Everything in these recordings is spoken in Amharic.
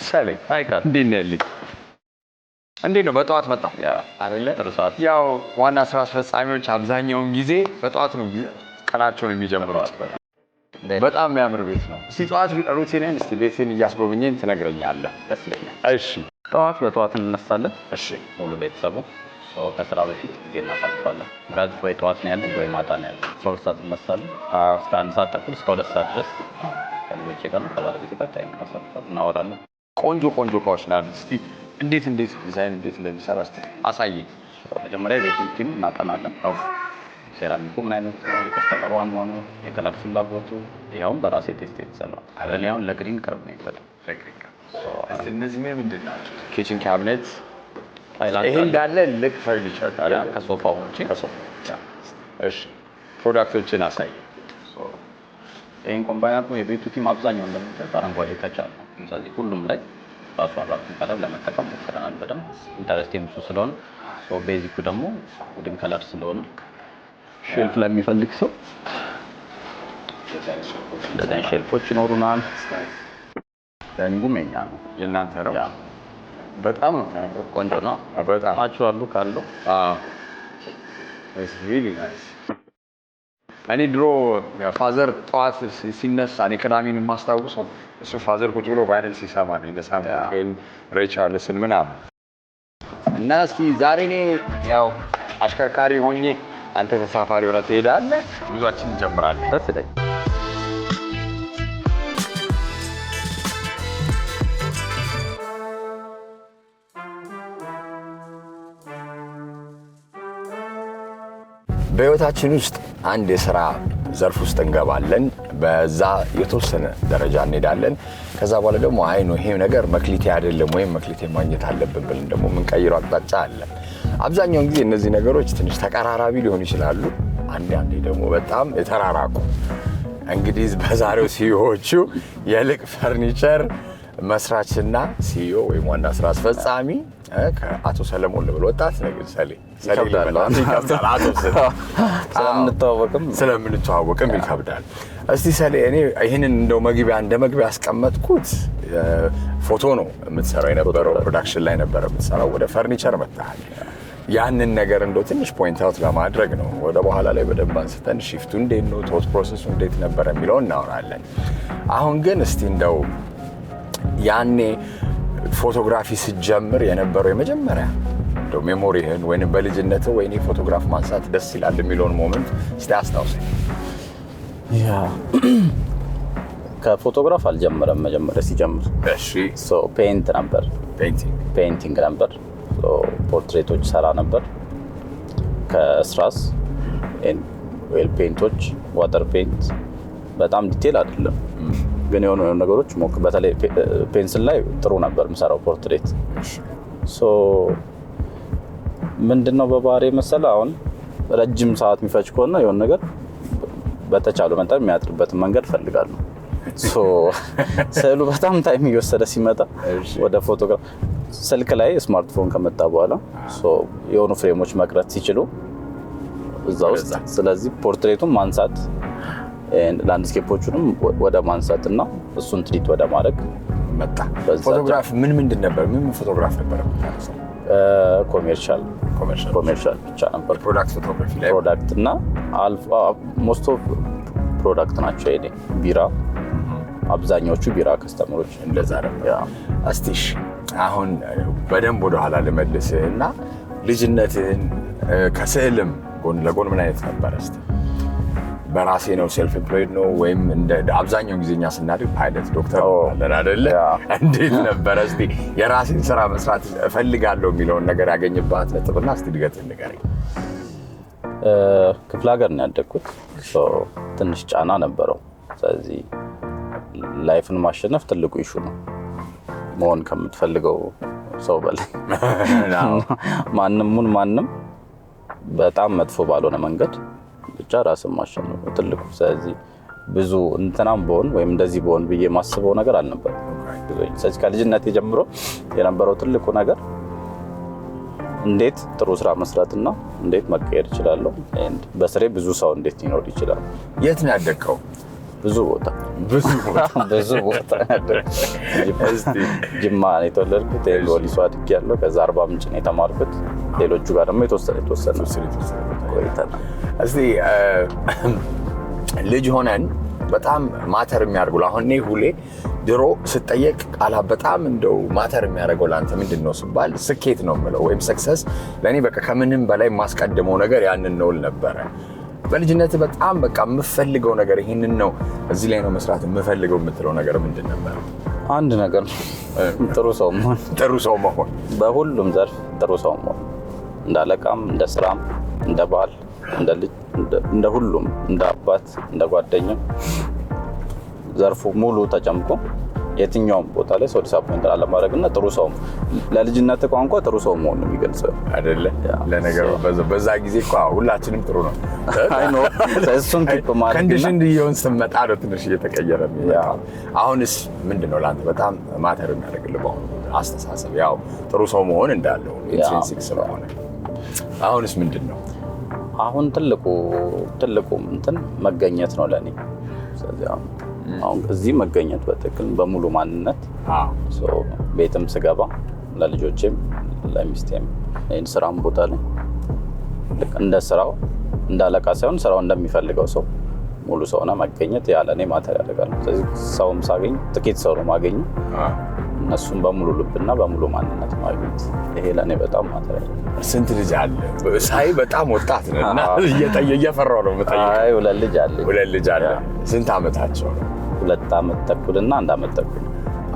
ሰሌ፣ እንዴት ነህ ልጅ? እንዴት ነው? በጠዋት መጣ አይደለ? ጥሩ ሰዓት። ያው ዋና ስራ አስፈጻሚዎች አብዛኛውን ጊዜ በጠዋት ነው ቀናቸውን የሚጀምሩት። በጣም የሚያምር ቤት ነው። እስቲ ጠዋት routine ን እስቲ ቤትን እያስጎበኘኝ ትነግረኛለህ። ደስ ይለኛል። እሺ። ጠዋት በጠዋት እንነሳለን። እሺ። ሙሉ ቤተሰቡ ከስራ በፊት ጊዜ እናሳልፋለን። ጋዝ ወይ ጠዋት ነው ያለን ወይ ማታ ነው ያለን። 12 ሰዓት እንነሳለን። እስከ 1 ሰዓት ተኩል፣ እስከ 2 ሰዓት ድረስ ከልጆቼ ጋር ነው ከባለቤቴ ጋር time እናሳልፋለን፣ እናወራለን። ቆንጆ ቆንጆ እቃዎች ነው ያሉት። እስቲ እንዴት እንዴት ዲዛይን እንዴት እንደሚሰራ እስቲ አሳየኝ። መጀመሪያ የቤቱን theme እናጠናለን። ሴራሚኩ ምን አይነት ነው፣ የ customer ኡ አኗኗር፣ የ color ፍላጎቱ፣ ይኸውም በራሴ taste የተሰራ። እኔ አሁን ለ green ቅርብ ነው በጣም። እስቲ እነዚህ ምን ምንድን ናቸው? Kitchen cabinet ታይላንድ። ይሄ እንዳለ ልክ ፈርኒቸር። ከሶፋው ውጪ። እሺ፣ product ኦችን አሳይ። ይህን combine አድርጎ የቤቱ theme አብዛኛው እንደምታዩት አረንጓዴ touch አለው። ስለዚህ ሁሉም ላይ ራሱ አራቱን color ለመጠቀም ሞክረናል በደንብ፣ interest ኤም እሱ ስለሆነ። Basic ኩ ደግሞ wooden color ስለሆነ shelf ለሚፈልግ ሰው እንደዚህ አይነት shelf ኦች ይኖሩናል። Dining ኡም የኛ ነው። የእናንተ ነው? Yeah። በጣም ነው የሚያምረው። ቆንጆ ነው። በጣም። Natural look አለው። አዎ። It's really nice። እኔ ድሮ father ጠዋት ሲነሳ፣ እኔ ቅዳሜን የማስታውሰው እሱ father ቁጭ ብሎ vinyl ሲሰማ ነው፣ እነ ሳም ሬይ ቻርልስን ምናምን። እና እስኪ ዛሬ እኔ ያው አሽከርካሪ ሆኜ አንተ ተሳፋሪ ሆነህ ትሄዳለህ። ጉዟችን እንጀምራለን። ደስ ይለኛል። በህይወታችን ውስጥ አንድ የስራ ዘርፍ ውስጥ እንገባለን። በዛ የተወሰነ ደረጃ እንሄዳለን። ከዛ በኋላ ደግሞ አይ ነው ይሄ ነገር መክሊቴ አይደለም ወይም መክሊቴ ማግኘት አለብን ብለን ደግሞ የምንቀይረው አቅጣጫ አለ። አብዛኛውን ጊዜ እነዚህ ነገሮች ትንሽ ተቀራራቢ ሊሆኑ ይችላሉ። አንዳንዴ ደግሞ በጣም የተራራቁ። እንግዲህ በዛሬው CEO ዎቹ የልቅ ፈርኒቸር መስራችና CEO ወይም ዋና ስራ አስፈጻሚ ከአቶ ሰለሞን ልበል፣ ወጣት ነህ ግን ሰሌ ሰሌ ይከብዳል። ልበል፣ ይከብዳል። አቶ ስል ስለምንተዋወቅም። ስለምንተዋወቅም ይከብዳል። እስቲ ሰሌ፣ እኔ ይህንን እንደው መግቢያ እንደ መግቢያ ያስቀመጥኩት ፎቶ ነው የምትሰራው የነበረው፣ production ላይ ነበረ የምትሰራው፣ ወደ ፈርኒቸር መጥተሃል። ያንን ነገር እንደው ትንሽ point out ለማድረግ ነው። ወደ በኋላ ላይ በደንብ አንስተን shift ኡ እንዴት ነው፣ thought process ኡ እንዴት ነበረ የሚለው እናወራለን። አሁን ግን እስቲ እንደው ያኔ photography ስትጀምር የነበረው የመጀመሪያ እንደው memory ህን ወይም በልጅነት ወይኔ ፎቶግራፍ ማንሳት ደስ ይላል የሚለውን moment እስቲ አስታውሰኝ። Yeah፣ ከፎቶግራፍ አልጀመረም። መጀመሪያ ሲጀምር paint ነበር። Painting። Painting ነበር። Portrait ኦች ሰራ ነበር። ከስራስ oil paint ኦች፣ water paint፣ በጣም detail አይደለም ግን የሆኑ የሆኑ ነገሮች ሞክ በተለይ pencil ላይ ጥሩ ነበር የምሰራው portrait። So ምንድነው በባህሪ መሰለ፣ አሁን ረጅም ሰዓት የሚፈጅ ከሆነ የሆነ ነገር በተቻለ መጠን የሚያጥርበትን መንገድ እፈልጋለሁ። So ስዕሉ በጣም time እየወሰደ ሲመጣ ወደ ፎቶግራፍ፣ ስልክ ላይ ስማርትፎን ከመጣ በኋላ so የሆኑ frame ኦች መቅረት ሲችሉ እዛ ውስጥ፣ ስለዚህ portrait ኡን ማንሳት፣ landscape ኦቹንም ወደ ማንሳት እና እሱን treat ወደ ማድረግ መጣ። በዛ። ፎቶግራፍ ምን ምንድን ነበር? ምን ምን ፎቶግራፍ ነበር የምታነሳው? Commercial። Commercial። Commercial ብቻ ነበር። Product photography ላይ። Product እና most of product ናቸው የኔ፣ ቢራ፣ አብዛኛዎቹ ቢራ customer ኦች። እንደዛ ነበር። Yeah። እስቲ እሺ፣ አሁን በደንብ ወደኋላ ልመልስህ እና ልጅነትህን ከስዕልም ጎን ለጎን ምን አይነት ነበር? እስቲ በራሴ ነው፣ self employed ነው ወይም እንደ አብዛኛውን ጊዜ እኛ ስናድግ ፓይለት፣ ዶክተር አለን አይደለ? እንዴት ነበረ? እስቲ የራሴን ስራ መስራት እፈልጋለሁ የሚለውን ነገር ያገኝባት ነጥብና እስቲ እድገትህን ንገረኝ። ክፍለ ሀገር ነው ያደግኩት። So ትንሽ ጫና ነበረው። ስለዚህ life ን ማሸነፍ ትልቁ issue ነው። መሆን ከምትፈልገው ሰው በላይ ማንም ሁን ማንም በጣም መጥፎ ባልሆነ መንገድ ብቻ ራስን ማሸነፍ ነው ትልቁ። ስለዚህ ብዙ እንትናም በሆን ወይም እንደዚህ በሆን ብዬ የማስበው ነገር አልነበረም። ስለዚህ ከልጅነቴ ጀምሮ የነበረው ትልቁ ነገር እንዴት ጥሩ ስራ መስራትና እንዴት መቀየር እችላለሁ፣ and በስሬ ብዙ ሰው እንዴት ሊኖር ይችላል። የት ነው ያደግከው? ብዙ ቦታ። ብዙ ቦታ። ብዙ ቦታ። እስቲ። ጅማ ነው የተወለድኩት። ወሊሶ አድጌያለሁ። ከዛ አርባ ምንጭ ነው የተማርኩት። ሌሎቹ ጋር ደግሞ የተወሰነ የተወሰነ የተወሰነ የተወሰነ ቦታ። ቆይተናል። እስቲ ልጅ ሆነን በጣም matter የሚያደርጉ፣ አሁን እኔ ሁሌ ድሮ ስጠየቅ ቃላ በጣም እንደው matter የሚያደርገው ለአንተ ምንድን ነው ስባል ስኬት ነው የምለው ወይም success ለእኔ በቃ ከምንም በላይ የማስቀድመው ነገር ያንን ነው እል ነበረ። በልጅነት በጣም በቃ የምፈልገው ነገር ይህንን ነው፣ እዚህ ላይ ነው መስራት የምፈልገው የምትለው ነገር ምንድን ነበር? አንድ ነገር ነው፣ ጥሩ ሰው መሆን። ጥሩ ሰው መሆን። በሁሉም ዘርፍ ጥሩ ሰው መሆን፣ እንደ አለቃም፣ እንደ ስራም፣ እንደ ባል፣ እንደ ልጅ፣ እንደ ሁሉም፣ እንደ አባት፣ እንደ ጓደኛም ዘርፉ ሙሉ ተጨምቆ የትኛውም ቦታ ላይ ሰው disappoint አለማድረግ እና ጥሩ ሰው፣ ለልጅነት ቋንቋ ጥሩ ሰው መሆን ነው የሚገልጸው። አይደለ? Yeah። ለነገሩ በዛ ጊዜ እኮ ሁላችንም ጥሩ ነው። I know፣ እሱን keep ማድረግ እና condition እየሆን ስንመጣ ነው ትንሽ እየተቀየረ የሚመጣው። አሁንስ ምንድን ነው ለአንተ በጣም matter የሚያደርግልህ በአሁኑ አስተሳሰብ? ያው ጥሩ ሰው መሆን እንዳለው intrinsic ስለሆነ አሁንስ ምንድን ነው? አሁን ትልቁ እንትን መገኘት ነው ለእኔ። ስለዚህ አሁን እዚህ መገኘት በትክክል በሙሉ ማንነት። So ቤትም ስገባ ለልጆቼም ለሚስቴም ይህን ስራም ቦታ ላይ ልክ እንደ ስራው እንደ አለቃ ሳይሆን ስራው እንደሚፈልገው ሰው ሙሉ ሰው ሆነ መገኘት ያ ለእኔ matter ያደርጋል። ስለዚህ ሰውም ሳገኝ ጥቂት ሰው ነው ማገኘው፣ እነሱም በሙሉ ልብና በሙሉ ማንነት ማግኘት ይሄ ለእኔ በጣም matter ያደርጋል። ስንት ልጅ አለ? ሳይ በጣም ወጣት ነህ እና እየፈራሁ ነው የምጠይቀው። አይ፣ ሁለት ልጅ አለኝ። ሁለት ልጅ አለ። ስንት ዓመታቸው ነው? 2 ዓመት ተኩል እና 1 ዓመት ተኩል።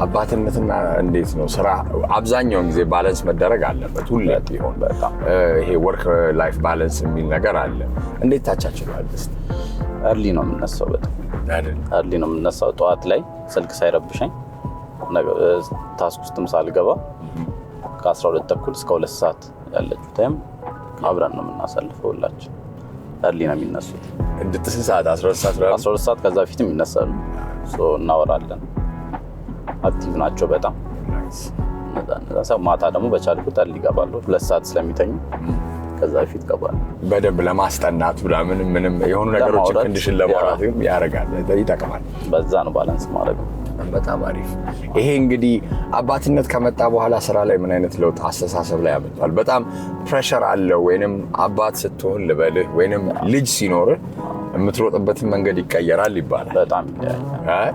አባትነትና እንዴት ነው ስራ? አብዛኛውን ጊዜ balance መደረግ አለበት ሁሌ ቢሆን። በጣም። ይሄ work life balance የሚል ነገር አለ። እንዴት ታቻችለዋለህ እስኪ? Early ነው የምነሳው፣ በጣም። አይደል? Early ነው የምነሳው። ጠዋት ላይ ስልክ ሳይረብሸኝ task ውስጥም ሳልገባ ከ12 ተኩል እስከ 2 ሰዓት ያለችው time አብረን ነው የምናሳልፈው። ሁላችን early ነው የሚነሱት። እንድት ስንት ሰዓት? 12 ሰዓት ምናምን? 12 ሰዓት ከዛ በፊትም ይነሳሉ። So እናወራለን። Active ናቸው በጣም። Nice. እነዛ ሰው ማታ ደግሞ በቻልኩት early እገባለሁ። 2 ሰዓት ስለሚተኙ ከዛ በፊት እገባለሁ። በደንብ ለማስጠናት ምናምን ምንም የሆኑ ነገሮችን ለማውራት፣ condition ለማውራት ያደርጋል፣ ይጠቅማል። በዛ ነው balance ማድረግ ነው። በጣም አሪፍ። ይሄ እንግዲህ አባትነት ከመጣ በኋላ ስራ ላይ ምን አይነት ለውጥ አስተሳሰብ ላይ ያመጣል? በጣም pressure አለው ወይንም አባት ስትሆን ልበልህ ወይንም ልጅ ሲኖርህ የምትሮጥበትን መንገድ ይቀየራል ይባላል። በጣም ይለያያል። እ?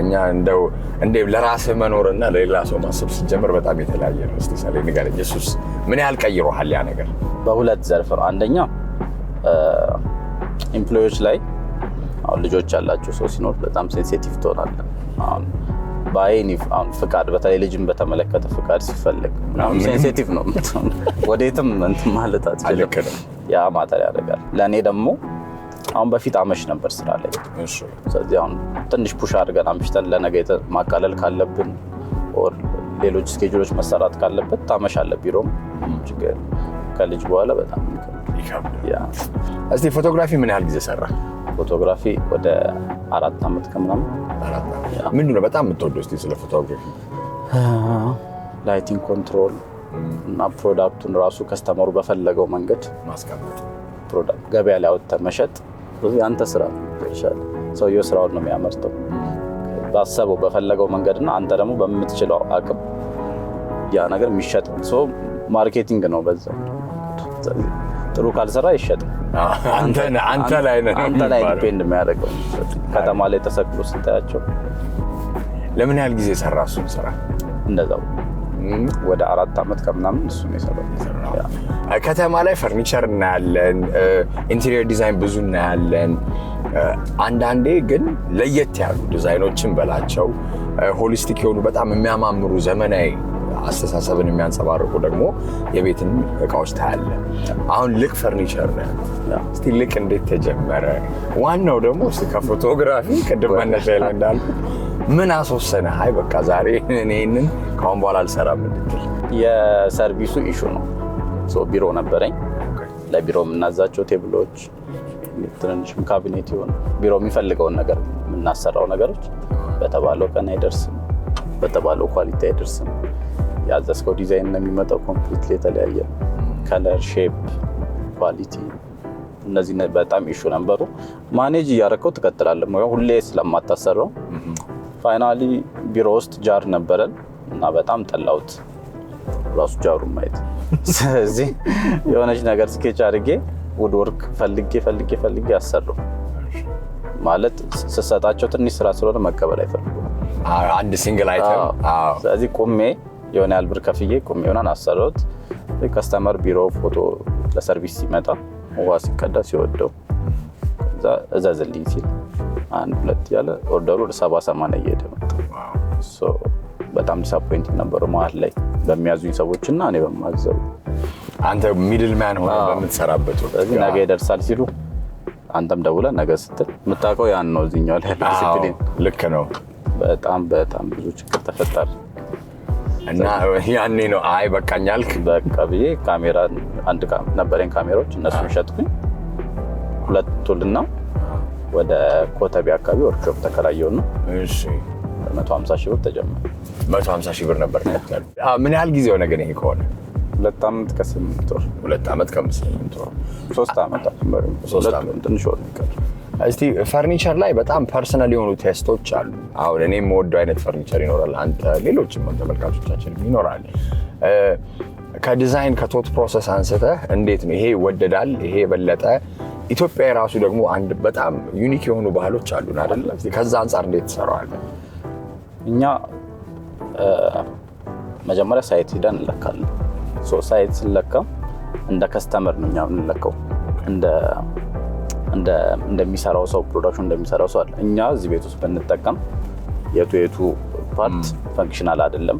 እኛ እንደው እንደ ለራስህ መኖርና ለሌላ ሰው ማሰብ ስትጀምር በጣም የተለያየ ነው። እስቲ ሰሌ ንገረኝ፣ እሱስ ምን ያህል ቀይሮሃል ያ ነገር? በሁለት ዘርፍ ነው። አንደኛ employee ዎች ላይ አሁን ልጆች ያላቸው ሰው ሲኖር በጣም sensitive ትሆናለህ። አሁን በአይን አሁን ፍቃድ፣ በተለይ ልጅን በተመለከተ ፍቃድ ሲፈለግ ምናምን sensitive ነው የምትሆነው። ወዴትም እንትን ማለት አትችልም። ልክ ነው። ያ matter ያደርጋል። ለእኔ ደግሞ አሁን በፊት አመሽ ነበር ስራ ላይ። ስለዚህ አሁን ትንሽ push አድርገን አምሽተን ለነገ ማቃለል ካለብን or ሌሎች schedule ኦች መሰራት ካለበት ታመሻለህ። ቢሮም ችግር የለም። ከልጅ በኋላ በጣም ይከብዳል። ይከብዳል። ያ። እስቲ photography ምን ያህል ጊዜ ሰራ? Photography ወደ 4 ዓመት ከምናምን። 4 ዓመት። ምንድን ነው በጣም የምትወደው እስቲ ስለ photography? Lighting control እና product ኡን ራሱ customer ኡ በፈለገው መንገድ ማስቀመጥ። Product ገበያ ላይ አውጥተህ መሸጥ ያንተ ስራ ነው። ይሻላል። ሰውየው ስራውን ነው የሚያመርተው ባሰበው በፈለገው መንገድ እና አንተ ደግሞ በምትችለው አቅም ያ ነገር የሚሸጥ፣ so marketing ነው በዛው። ስለዚህ ጥሩ ካልሰራ አይሸጥም። አንተ ላይ ነው አንተ ላይ የሚባለው። Depend የሚያደርገው ከተማ ላይ ተሰቅሎ ስታያቸው። ለምን ያህል ጊዜ ሰራ እሱን ስራ? እንደዛው ወደ 4 ዓመት ከምናምን እሱ ነው የሰራው። Yeah። ከተማ ላይ ፈርኒቸር እናያለን፣ interior design ብዙ እናያለን። አንዳንዴ ግን ለየት ያሉ ዲዛይኖችን በላቸው holistic የሆኑ በጣም የሚያማምሩ ዘመናዊ አስተሳሰብን የሚያንጸባርቁ ደግሞ የቤትን እቃዎች ታያለ። አሁን ልቅ ፈርኒቸር ነው ያለው። እስቲ ልቅ እንዴት ተጀመረ? ዋናው ደግሞ እስቲ ከ photography ቅድም መነሻ ላይ እንዳልኩት ምን አስወሰነ? አይ በቃ ዛሬ እኔ ይህንን ከአሁን በኋላ አልሰራም እንድትል። የ service ኡ issue ነው። So ቢሮ ነበረኝ። ለቢሮ የምናዛቸው table ኦች፣ ትንንሽም ካቢኔት ይሆን ቢሮ የሚፈልገውን ነገር የምናሰራው ነገሮች በተባለው ቀን አይደርስም፣ በተባለው quality አይደርስም። ያዘዝከው ዲዛይን ነው የሚመጣው completely የተለያየ color፣ shape፣ quality። እነዚህ በጣም issue ነበሩ። Manage እያደረከው ትቀጥላለህ፣ ሙያው ሁሌ ስለማታሰራው። Finally ቢሮ ውስጥ jar ነበረን እና በጣም ጠላሁት ራሱ jar ኡን ማየት። ስለዚህ የሆነች ነገር sketch አድርጌ wood work ፈልጌ ፈልጌ ፈልጌ አሰራው። ማለት ስሰጣቸው ትንሽ ስራ ስለሆነ መቀበል አይፈልጉም። አንድ single item። ስለዚህ ቁሜ የሆነ ያህል ብር ከፍዬ ቁሜ ሆናን አሰራሁት። Customer ቢሮ ፎቶ ለ service ሲመጣ ውሃ ሲቀዳ ሲወደው ከዛ እዘዝልኝ ሲል አንድ ሁለት ያለ order ኡ ወደ 70 80 እየሄደ መጣ። So በጣም disappointing ነበሩ መሀል ላይ በሚያዙኝ ሰዎች እና እኔ በማዘው። አንተ middle man ሆነ በምትሰራበት ወቅት። ስለዚህ ነገ ይደርሳል ሲሉ አንተም ደውለህ ነገ ስትል የምታውቀው ያን ነው። እዚህኛው ላይ ያለው ዲሲፕሊን። ልክ ነው። በጣም በጣም ብዙ ችግር ተፈጠረ። እና ያኔ ነው አይ በቃኝ አልክ? በቃ ብዬ ካሜራ አንድ ነበረኝ፣ ካሜራዎች እነሱን ሸጥኩኝ። ሁለት tool ና ወደ ኮተቤ አካባቢ ወርክሾፕ ተከራየው ነው። 150 ሺህ ብር ተጀመረ። 150 ሺህ ብር ነበር ካፒታሉ። ምን ያህል ጊዜ ሆነ ግን ይሄ ከሆነ? 2 ዓመት ከ8 ወር። 2 ዓመት ከ8 ወር። 3 ዓመት። 3 ዓመት። ትንሽ ወር የሚቀር። እስቲ ፈርኒቸር ላይ በጣም personal የሆኑ taste ኦች አሉ። አሁን እኔ የምወደው አይነት ፈርኒቸር ይኖራል፣ አንተ፣ ሌሎችም ተመልካቾቻችን ይኖራል። ከ design ከ thought process አንስተህ እንዴት ነው ይሄ ይወደዳል፣ ይሄ የበለጠ ኢትዮጵያ የራሱ ደግሞ አንድ በጣም unique የሆኑ ባህሎች አሉን አይደለ? እስቲ ከዛ አንጻር እንዴት ትሰራዋለህ? እኛ መጀመሪያ site ሂደን እንለካለን። So site ስንለካ እንደ customer ነው እኛ የምንለካው፣ እንደሚሰራው ሰው፣ production እንደሚሰራው ሰው አለ። እኛ እዚህ ቤት ውስጥ ብንጠቀም የቱ የቱ part functional አይደለም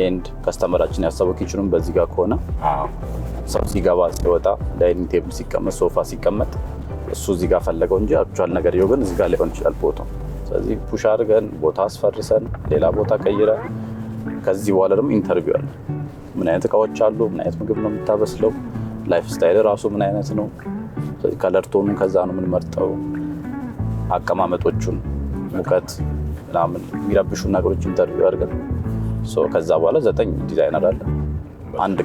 and customer ኣችን ያሰበው kitchen ኑን በዚህ ጋር ከሆነ ሰው ሲገባ ሲወጣ፣ dining table ሲቀመጥ፣ ሶፋ ሲቀመጥ እሱ እዚህ ጋር ፈለገው እንጂ actual ነገር ግን እዚህ ጋር ሊሆን ይችላል ቦታው። ስለዚህ push አድርገን ቦታ አስፈርሰን ሌላ ቦታ ቀይረን ከዚህ በኋላ ደግሞ interview አለ። ምን አይነት እቃዎች አሉ፣ ምን አይነት ምግብ ነው የምታበስለው፣ lifestyle ራሱ ምን አይነት ነው። ስለዚህ color tone ኑን ከዛ ነው የምንመርጠው። አቀማመጦቹን፣ ሙቀት ምናምን የሚረብሹ ነገሮች interview አድርገን so ከዛ በኋላ ዘጠኝ ዲዛይነር አለ። አንድ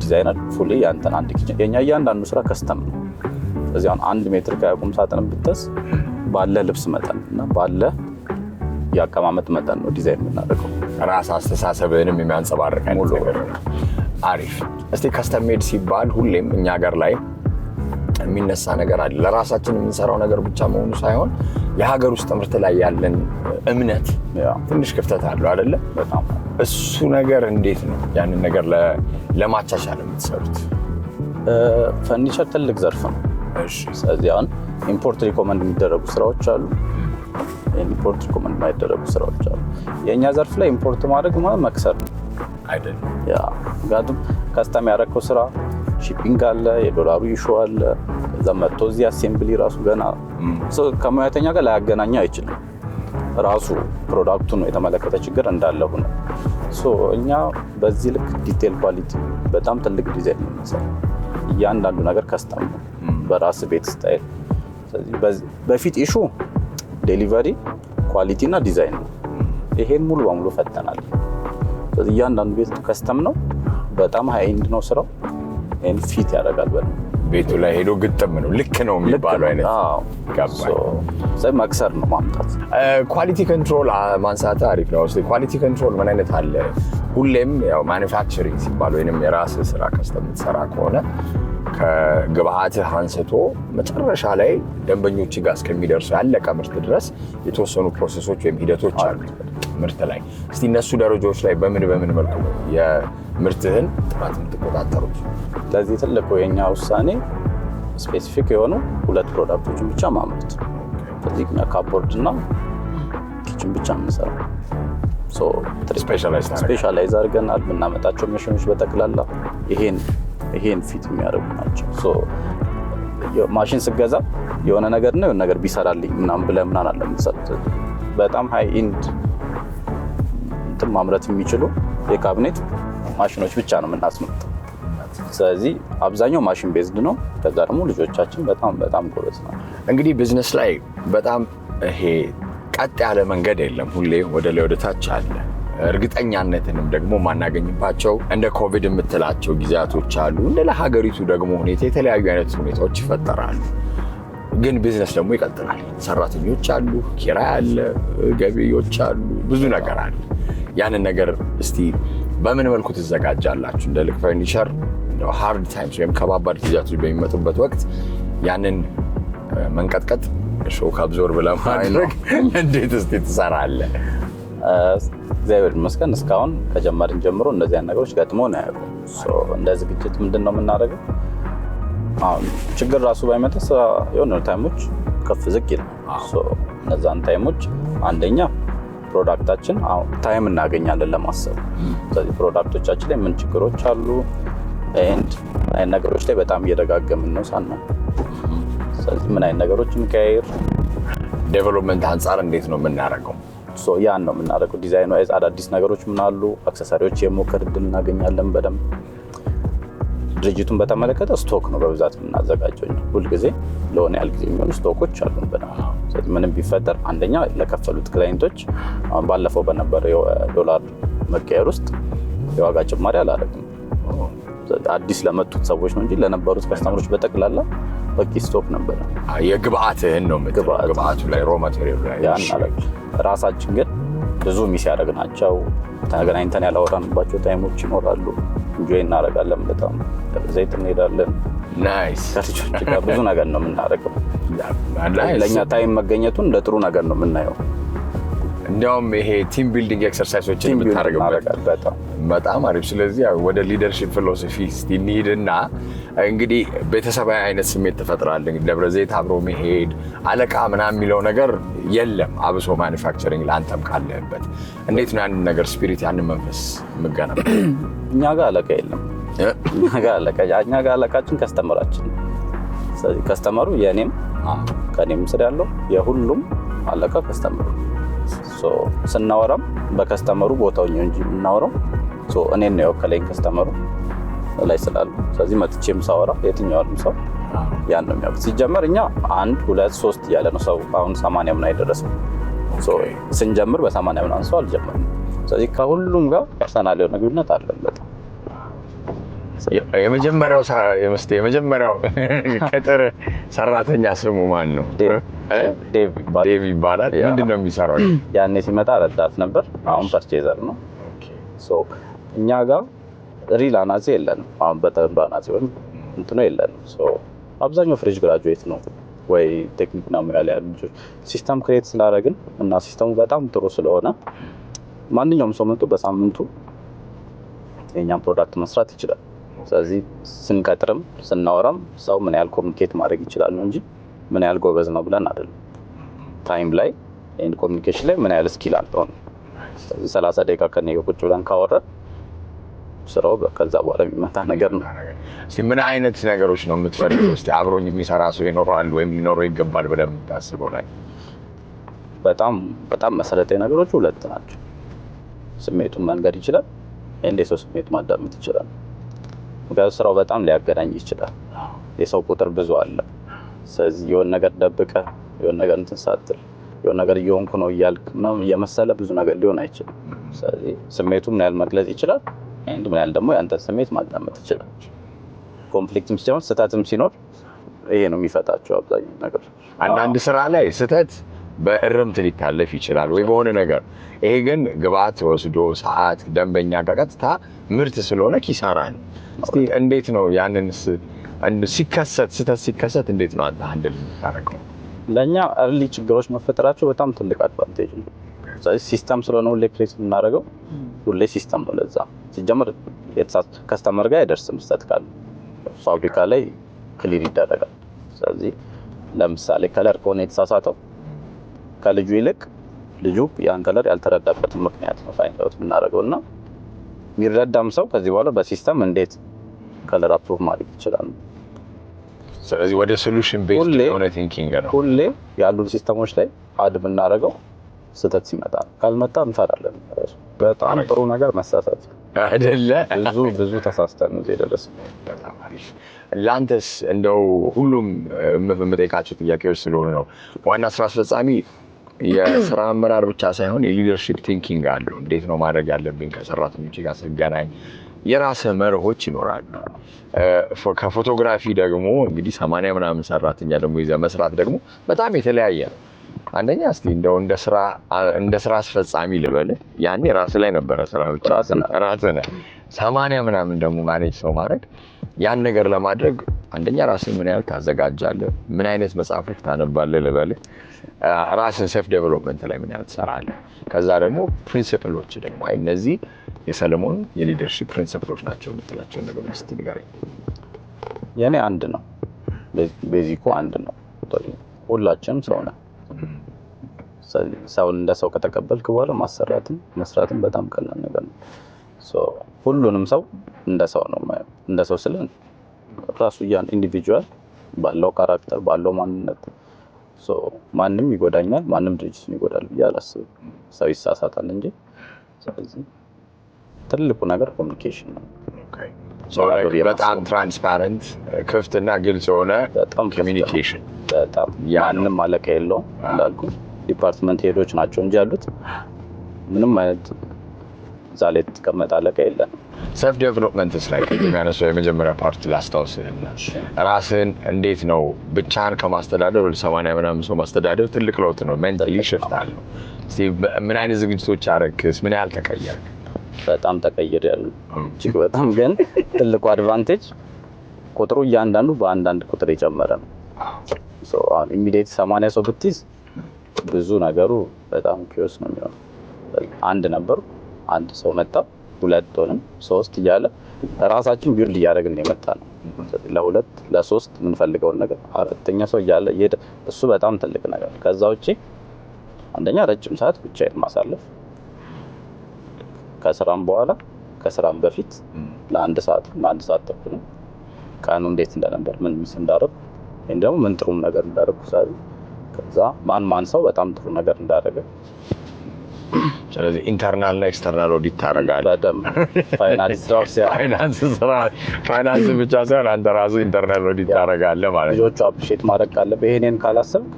designer fully ያንተን አንድ kitchen፣ የኛ እያንዳንዱ ስራ custom ነው። ስለዚህ አሁን 1 ሜትር ከቁም ሳጥን ብትስ ባለ ልብስ መጠን እና ባለ የአቀማመጥ መጠን ነው ዲዛይን የምናደርገው። ራስ አስተሳሰብህንም የሚያንጸባርቅ አይነት ነገር ነው። አሪፍ። እስቲ custom made ሲባል ሁሌም እኛ ሀገር ላይ የሚነሳ ነገር አለ። ለራሳችን የምንሰራው ነገር ብቻ መሆኑ ሳይሆን የሀገር ውስጥ ምርት ላይ ያለን እምነት ትንሽ ክፍተት አለው አይደለ? በጣም። እሱ ነገር እንዴት ነው ያንን ነገር ለማቻቻል የምትሰሩት? ፈርኒቸር ትልቅ ዘርፍ ነው። ስለዚህ አሁን import recommend የሚደረጉ ስራዎች አሉ፣ import recommend የማይደረጉ ስራዎች አሉ። የእኛ ዘርፍ ላይ import ማድረግ ማለት መክሰር ነው። አይደለም? Yeah፣ ምክንያቱም custom ያደረከው ስራ shipping አለ፣ የዶላሩ issue አለ። ከዛ መጥቶ እዚህ assembly ራሱ ገና ሰው ከሙያተኛ ጋር ላያገናኘ አይችልም። ራሱ product ኡን የተመለከተ ችግር እንዳለ ሆኖ so እኛ በዚህ ልክ detail quality በጣም ትልቅ ዲዛይን ነው የምንሰራው። እያንዳንዱ ነገር custom ነው በራስ ቤት style። ስለዚህ በፊት issue delivery፣ quality እና ዲዛይን ነው። ይሄን ሙሉ በሙሉ ፈተናል። ስለዚህ እያንዳንዱ ቤት custom ነው። በጣም high end ነው ስራው። ይሄን fit ያደርጋል በደንብ። ቤቱ ላይ ሄዶ ግጥም ነው፣ ልክ ነው የሚባለው አይነት። ገባኝ። So መክሰር ነው ማምጣት። Quality control ማንሳት አሪፍ ነው። እስኪ quality control ምን አይነት አለ? ሁሌም ያው manufacturing ሲባል ወይንም የራስህ ስራ custom የምትሰራ ከሆነ ከግብአትህ አንስቶ መጨረሻ ላይ ደንበኞች ጋር እስከሚደርሱ ያለቀ ምርት ድረስ የተወሰኑ process ኦች ወይም ሂደቶች አሉ ምርት ላይ። እስቲ እነሱ ደረጃዎች ላይ በምን በምን መልኩ ነው የምርትህን ጥራት የምትቆጣጠሩት? ለዚህ ትልቁ የኛ ውሳኔ specific የሆኑ ሁለት product ኦችን ብቻ ማምረት። ስለዚህ እኛ cupboard እና kitchen ብቻ የምንሰራው። Specialize ታደርጋለህ። Specialize አድርገናል። የምናመጣቸው ማሽኖች በጠቅላላ ይሄን fit የሚያደርጉ ናቸው። So ማሽን ስገዛ የሆነ ነገር ነው የሆነ ነገር ቢሰራልኝ ምናምን ብለህ ምናምን አለ የምትሰሩት። በጣም high end እንትን ማምረት የሚችሉ የካቢኔት ማሽኖች ብቻ ነው የምናስመጣው። ስለዚህ አብዛኛው machine based ነው። ከዛ ደግሞ ልጆቻችን በጣም በጣም ጎበዝ ነው። እንግዲህ ቢዝነስ ላይ በጣም ይሄ ቀጥ ያለ መንገድ የለም። ሁሌ ወደ ላይ ወደ ታች አለ። እርግጠኛነትንም ደግሞ ማናገኝባቸው እንደ ኮቪድ የምትላቸው ጊዜያቶች አሉ። እንደ ለሀገሪቱ ደግሞ ሁኔታ የተለያዩ አይነት ሁኔታዎች ይፈጠራሉ። ግን ቢዝነስ ደግሞ ይቀጥላል። ሰራተኞች አሉ፣ ኪራይ አለ፣ ገቢዎች አሉ፣ ብዙ ነገር አለ። ያንን ነገር እስቲ በምን መልኩ ትዘጋጃላችሁ? እንደ ልክ ፈርኒቸር hard times ወይም ከባባድ ጊዜያቶች በሚመጡበት ወቅት ያንን መንቀጥቀጥ shock absorb ለማድረግ እንዴት እስቲ ትሰራለህ? እግዚአብሔር ይመስገን እስካሁን ከጀመርን ጀምሮ እንደዚህ አይነት ነገሮች ገጥሞን አያውቁም። እንደ ዝግጅት ምንድን ነው የምናደርገው? አሁን ችግር ራሱ ባይመጣ የሆነ time ኦች ከፍ ዝቅ ይላል። እነዛን time ኦች አንደኛ product ኣችን time እናገኛለን ለማሰብ። ስለዚህ product ኦቻችን ላይ ምን ችግሮች አሉ and አይነት ነገሮች ላይ በጣም እየደጋገምን ነው ሳና ስለዚህ ምን አይነት ነገሮች እንቀያየር፣ development አንጻር እንዴት ነው የምናደርገው? ያን ነው የምናደርገው። Design wise አዳዲስ ነገሮች ምን አሉ፣ accessory ዎች የሞከር እድል እናገኛለን በደንብ። ድርጅቱን በተመለከተ stock ነው በብዛት የምናዘጋጀው። ሁልጊዜ ለሆነ ያህል ጊዜ የሚሆኑ stock ኦች አሉን በደንብ። ስለዚህ ምንም ቢፈጠር አንደኛ ለከፈሉት client ኦች አሁን ባለፈው በነበረው የዶላር መቀየር ውስጥ የዋጋ ጭማሪ አላደረግም። አዲስ ለመጡት ሰዎች ነው እንጂ ለነበሩት customer ኦች በጠቅላላ በቂ stock ነበረ። የግብአትህን ነው የምትለው? ግብአቱ ላይ raw material ኡ ላይ። ያን አደረግ። ራሳችን ግን ብዙ miss ያደረግናቸው ተገናኝተን ያላወራንባቸው time ኦች ይኖራሉ። Enjoy እናደርጋለን። በጣም ዘይት እንሄዳለን። ከልጆች ጋር ብዙ ነገር ነው የምናደርገው። ለእኛ time መገኘቱን እንደ ጥሩ ነገር ነው የምናየው። እንዲያውም ይሄ team building exercise ኦችን የምታደርግበት በጣም። በጣም አሪፍ። ስለዚህ ያው ወደ leadership philosophy እስቲ እንሂድና እንግዲህ ቤተሰባዊ አይነት ስሜት ትፈጥራለህ። እንግዲህ ደብረ ዘይት አብሮ መሄድ አለቃ ምናምን የሚለው ነገር የለም። አብሶ manufacturing ለአንተም ካለህበት እንዴት ነው ያንን ነገር spirit ያንን መንፈስ የምገነባው? እኛ ጋር አለቃ የለም። እኛ ጋር አለቃችን customer ኣችን ነው። ስለዚህ customer ኡ የእኔም ከእኔም ስር ያለው የሁሉም አለቃ customer ኡ ነው። ስናወራም በ customer ኡ ቦታው እንጂ የምናወራው እኔን ነው የወከለኝ customer ኡ ላይ ስላሉ። ስለዚህ መጥቼም ሳወራ የትኛውንም ሰው ያን ነው የሚያውቁት። ሲጀመር እኛ አንድ ሁለት ሶስት እያለ ነው ሰው አሁን 80 ምናምን የደረሰው። ስንጀምር በ80 ምናምን ሰው አልጀመርም። ስለዚህ ከሁሉም ጋር personal የሆነ ግንኙነት አለን በጣም። የመጀመሪያው ቅጥር ሰራተኛ ስሙ ማን ነው? ዴቭ ይባላል። ዴቭ ይባላል። ምንድን ነው የሚሰራው? ያኔ ሲመጣ ረዳት ነበር። አሁን purchaser ነው። እኛ ጋር real አናጺ የለንም። አሁን በተለምዶ አናጺ ወይም እንትኑ የለንም። አብዛኛው fresh graduate ነው ወይ ቴክኒክና ሙያ ላይ ያሉ ልጆች። System create ስላደረግን እና system ኡ በጣም ጥሩ ስለሆነ ማንኛውም ሰው መጥቶ በሳምንቱ የእኛን product መስራት ይችላል። ስለዚህ ስንቀጥርም ስናወራም ሰው ምን ያህል communicate ማድረግ ይችላል ነው እንጂ ምን ያህል ጎበዝ ነው ብለን አይደለም። Time ላይ and communication ላይ ምን ያህል skill አለው ነው። ስለዚህ 30 ደቂቃ ከእኔ ጋር ቁጭ ብለን ካወራን ስራው ከዛ በኋላ የሚመጣ ነገር ነው። እስቲ ምን አይነት ነገሮች ነው የምትፈልገው? እስቲ አብሮኝ የሚሰራ ሰው ይኖረዋል ወይም ሊኖረው ይገባል ብለህ የምታስበው ላይ? በጣም በጣም መሰረታዊ ነገሮች ሁለት ናቸው። ስሜቱን መንገድ ይችላል፣ and የሰው ስሜት ማዳመጥ ይችላል። ምክንያቱም ስራው በጣም ሊያገናኝ ይችላል። የሰው ቁጥር ብዙ አለ። ስለዚህ የሆነ ነገር ደብቀህ የሆነ ነገር እንትን ሳትል የሆነ ነገር እየሆንኩ ነው እያልክ ምናምን እየመሰለ ብዙ ነገር ሊሆን አይችልም። ስለዚህ ስሜቱ ምን ያህል መግለጽ ይችላል፣ and ምን ያህል ደግሞ ያንተን ስሜት ማዳመጥ ይችላል። Conflict ም ሲሆን ስህተትም ሲኖር ይሄ ነው የሚፈታቸው አብዛኛው ነገር። አንዳንድ ስራ ላይ ስህተት በእርምት ሊታለፍ ይችላል ወይ በሆነ ነገር። ይሄ ግን ግብአት ወስዶ ሰዓት ደንበኛ ጋር ቀጥታ ምርት ስለሆነ ኪሳራ ነው። እስቲ እንዴት ነው ያንን ሲከሰት ስህተት ሲከሰት እንዴት ነው አንተ handle የምታደርገው? ለእኛ early ችግሮች መፈጠራቸው በጣም ትልቅ advantage ነው። ስለዚህ system ስለሆነ ሁሌ create የምናደርገው ሁሌ system ነው። ለዛ ሲጀምር customer ጋር አይደርስም ስህተት ካለ ፋብሪካ ላይ clear ይደረጋል። ስለዚህ ለምሳሌ color ከሆነ የተሳሳተው ከልጁ ይልቅ ልጁ ያን color ያልተረዳበትን ምክንያት ነው find out የምናደርገው እና የሚረዳም ሰው ከዚህ በኋላ በ system እንዴት color approve ማድረግ ይችላል። ስለዚህ ወደ solution based የሆነ thinking ነው። ሁሌ ያሉን system ኦች ላይ add የምናደርገው ስህተት ሲመጣ ነው። ካልመጣ እንፈራለን። በጣም ጥሩ ነገር መሳሳት አይደለ? ብዙ ብዙ ተሳስተን ነው እዚህ የደረስነው። በጣም አሪፍ። ለአንተስ እንደው ሁሉም የምጠይቃቸው ጥያቄዎች ስለሆኑ ነው። ዋና ስራ አስፈጻሚ የስራ አመራር ብቻ ሳይሆን የ leadership thinking አለው። እንዴት ነው ማድረግ ያለብኝ ከሰራተኞች ጋር ስገናኝ የራስህ መርሆች ይኖራሉ። ከ photography ደግሞ እንግዲህ 80 ምናምን ሰራተኛ ደግሞ ይዘህ መስራት ደግሞ በጣም የተለያየ ነው። አንደኛ እስቲ እንደው እንደ ስራ አስፈጻሚ ልበልህ፣ ያኔ ራስህ ላይ ነበረ ስራ ብቻ። ራስህ ነህ። ራስህ ነህ። 80 ምናምን ደግሞ manage ሰው ማድረግ፣ ያን ነገር ለማድረግ አንደኛ ራስህን ምን ያህል ታዘጋጃለህ? ምን አይነት መጽሐፎች ታነባለህ ልበልህ? ራስን self development ላይ ምን ያህል ትሰራለህ? ከዛ ደግሞ principle ኦች ደግሞ አይ እነዚህ የሰለሞን የ leadership principle ኦች ናቸው የምትላቸውን ነገሮች እስቲ ንገረኝ። የኔ አንድ ነው፣ basic ኡ አንድ ነው። ሁላችንም ሰው ነን። ሰውን እንደ ሰው ከተቀበልክ በኋላ ማሰራትም መስራትም በጣም ቀላል ነገር ነው። So ሁሉንም ሰው እንደ ሰው ነው የማየው። እንደ ሰው ስል ራሱ ያን individual ባለው character፣ ባለው ማንነት። So ማንም ይጎዳኛል፣ ማንም ድርጅቱን ይጎዳል ብዬ አላስብም። ሰው ይሳሳታል እንጂ። ስለዚህ ትልቁ ነገር communication ነው። በጣም transparent፣ ክፍት እና ግልጽ የሆነ በጣም ክፍት ነው። communication። በጣም። ያ ነው። ማንም አለቃ የለውም እንዳልኩ፣ department head ኦች ናቸው እንጂ ያሉት ምንም አይነት እዛ ላይ የተቀመጠ አለቃ የለንም። Self development ስ ላይ ቅድም ያነሳው የመጀመሪያ part ላስታውስህና ራስህን እንዴት ነው ብቻህን ከማስተዳደር ወደ 80 ምናምን ሰው ማስተዳደር ትልቅ ለውጥ ነው። Mentally shift አለው። እስቲ ምን አይነት ዝግጅቶች አረክስ? ምን ያህል ተቀየርክ? በጣም ተቀይሬያለሁ፣ እጅግ በጣም። ግን ትልቁ advantage ቁጥሩ እያንዳንዱ በአንዳንድ ቁጥር የጨመረ ነው። So አሁን immediate 80 ሰው ብትይዝ ብዙ ነገሩ በጣም chaos ነው የሚሆነው። አንድ ነበሩ፣ አንድ ሰው መጣ፣ ሁለት ሆንን፣ ሶስት እያለ ራሳችን build እያደረግን የመጣ ነው። ለሁለት ለሶስት የምንፈልገውን ነገር አራተኛ ሰው እያለ እየሄደ፣ እሱ በጣም ትልቅ ነገር። ከዛ ውጭ አንደኛ ረጅም ሰዓት ብቻዬን ማሳለፍ፣ ከስራም በኋላ ከስራም በፊት ለአንድ ሰዓት፣ ለአንድ ሰዓት ተኩል ቀኑ እንዴት እንደነበር፣ ምን miss እንዳደረኩ ወይም ደግሞ ምን ጥሩም ነገር እንዳደረኩ ሳቢ፣ ከዛ ማን ማን ሰው በጣም ጥሩ ነገር እንዳደረገ። ስለዚህ internal እና external audit ታደርጋለህ። በደንብ ፋይናንስ ስራው ፋይናንስ ስራ ፋይናንስ ብቻ ሳይሆን አንተ ራስህ internal audit ታደርጋለህ ማለት ነው። ልጆቹ appreciate ማድረግ ካለብህ ይሄንን ካላሰብክ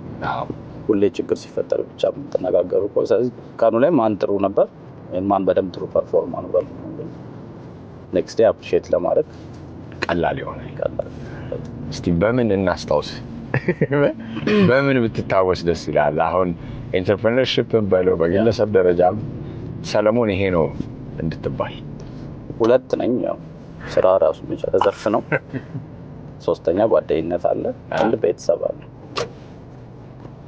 ሁሌ ችግር ሲፈጠር ብቻ የምትነጋገሩ እኮ። ስለዚህ ቀኑ ላይ ማን ጥሩ ነበር ወይም ማን በደንብ ጥሩ perform አድርጓል፣ next day appreciate ለማድረግ ቀላል ይሆናል። ይቀላል። እስቲ በምን እናስታውስ? በምን ብትታወስ ደስ ይላል? አሁን entrepreneurship ን በለው በግለሰብ ደረጃም ሰለሞን ይሄ ነው እንድትባል። ሁለት ነኝ። ያው ስራ ራሱ የቻለ ዘርፍ ነው። ሶስተኛ ጓደኝነት አለ፣ አንድ ቤተሰብ አለ።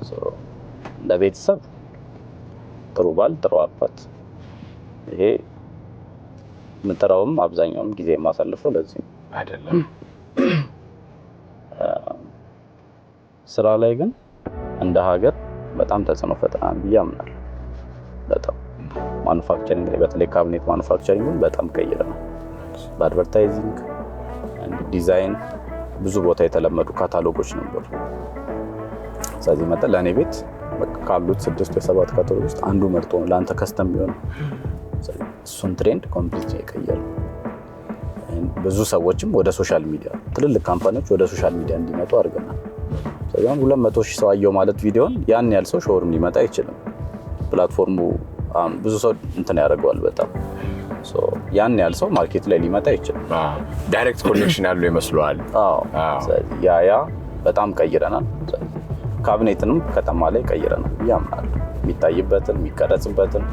So ለቤተሰብ ጥሩ ባል፣ ጥሩ አባት። ይሄ የምጥረውም አብዛኛውም ጊዜ የማሳልፈው ለዚህ ነው። አይደለም? ስራ ላይ ግን እንደ ሀገር በጣም ተጽዕኖ ፈጥረናል ብዬ አምናለሁ። በጣም manufacturing ላይ፣ በተለይ cabinet manufacturing ን በጣም ቀይረናል። በ advertising design ብዙ ቦታ የተለመዱ ካታሎጎች ነበሩ። ስለዚህ መጠን ለእኔ ቤት በቃ ካሉት ስድስት ወይ ሰባት ካታሎግ ውስጥ አንዱ መርጦ ነው ለአንተ custom የሚሆነው። ስለዚህ እሱን trend complete የቀየረ፣ ብዙ ሰዎችም ወደ social media፣ ትልልቅ company ዎች ወደ social media እንዲመጡ አድርገናል። ስለዚህ አሁን 200,000 ሰው አየው ማለት ቪዲዮን፣ ያን ያህል ሰው showroom ሊመጣ አይችልም። Platform ኡ አሁን ብዙ ሰው እንትን ያደርገዋል በጣም። So ያን ያህል ሰው market ላይ ሊመጣ አይችልም። Direct connection ያለው ይመስለዋል። አዎ። ስለዚህ ያ በጣም ቀይረናል። ስለዚህ ካቢኔትንም ከተማ ላይ ቀይረናል ብዬ አምናለሁ። የሚታይበትን፣ የሚቀረጽበትን፣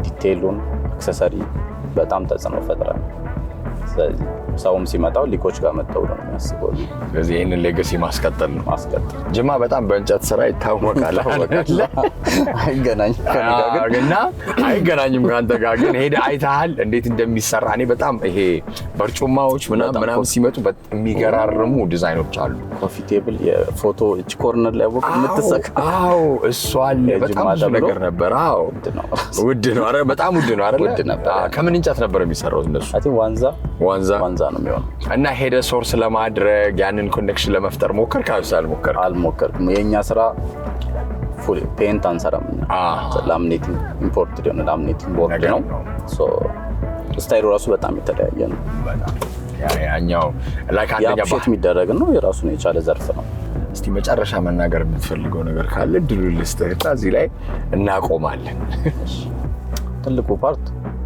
detail ኡን፣ accessory በጣም ተጽዕኖ ፈጥረናል። ስለዚህ ሰውም ሲመጣው ሊቆች ጋር መጥተው ነው የሚያስበው። ስለዚህ ይህንን legacy ማስቀጠል ነው። ማስቀጠል። ጅማ በጣም በእንጨት ስራ ይታወቃል። አይደለ? አይገናኝም ከእኔ ጋር ግን። እና አይገናኝም ከአንተ ጋር፣ ግን ሄደህ አይተሃል እንዴት እንደሚሰራ። እኔ በጣም ይሄ በርጩማዎች ምናምን በጣም ምናምን ሲመጡ በጣም የሚገራርሙ ዲዛይኖች አሉ። Coffee table የፎቶ እች corner ላይ ወቅ የምትሰካ። አዎ፣ እሱ አለ። የጅማ በጣም ብዙ ተብሎ ነገር ነበር። አዎ። ውድ ነው። ውድ ነው። ኧረ በጣም ውድ ነው አይደለ? ውድ ነበር። አዎ፣ ከምን እንጨት ነበር የሚሰራው እነሱ? I think ዋንዛ። ዋንዛ። ዋንዛ ነው የሚሆነው። እና ሄደ source ለማድረግ፣ ያንን connection ለመፍጠር ሞከርክ? አልሞከርክም? አልሞከርኩም። የእኛ ስራ full paint አንሰራም እኛ። Laminating፣ import የሆነ laminating board ነገር ነው። ነው። So style ኡ ራሱ በጣም የተለያየ ነው። በጣም ያኛው like አንደኛ የ appreciate የሚደረግ ነው። የራሱን የቻለ ዘርፍ ነው። እስቲ መጨረሻ መናገር የምትፈልገው ነገር ካለ እድሉን ልስጥህና እዚህ ላይ እናቆማለን። ትልቁ part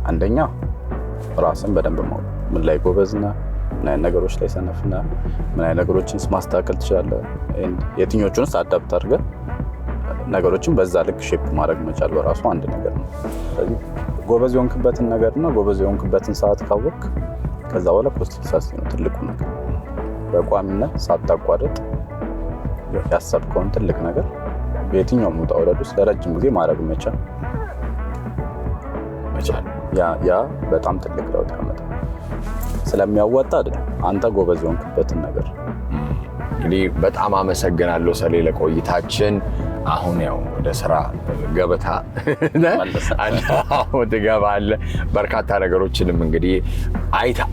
አንደኛ ራስን በደንብ ማወቅ፣ ምን ላይ ጎበዝ ነህ፣ ምን አይነት ነገሮች ላይ ሰነፍ ነህ፣ ምን አይነት ነገሮችን ማስተካከል ትችላለህ፣ and የትኞቹንስ adapt አድርገህ ነገሮችን በዛ ልክ shape ማድረግ መቻል በራሱ አንድ ነገር ነው። ስለዚህ ጎበዝ የሆንክበትን ነገር እና ጎበዝ የሆንክበትን ሰዓት ካወቅክ ከዛ በኋላ consistency ነው ትልቁ ነገር። በቋሚነት ሳታቋርጥ ያሰብከውን ትልቅ ነገር በየትኛውም ውጣ ውረድ ውስጥ ለረጅም ጊዜ ማድረግ መቻል መቻል። ያ በጣም ትልቅ ለውጥ ያመጣል። ስለሚያዋጣ አይደለም፣ አንተ ጎበዝ የሆንክበትን ነገር። እንግዲህ በጣም አመሰግናለሁ ሰሌ ለቆይታችን። አሁን ያው ወደ ስራ ገበታ ትገባለህ። በርካታ ነገሮችንም እንግዲህ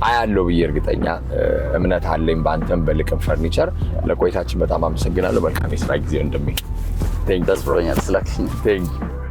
አያለው ብዬ እርግጠኛ እምነት አለኝ በአንተም በልቅም ፈርኒቸር። ለቆይታችን በጣም አመሰግናለሁ። መልካም የስራ ጊዜ እንደሚል ደስ ብሎኛል ስላገኘሁ። Thank you.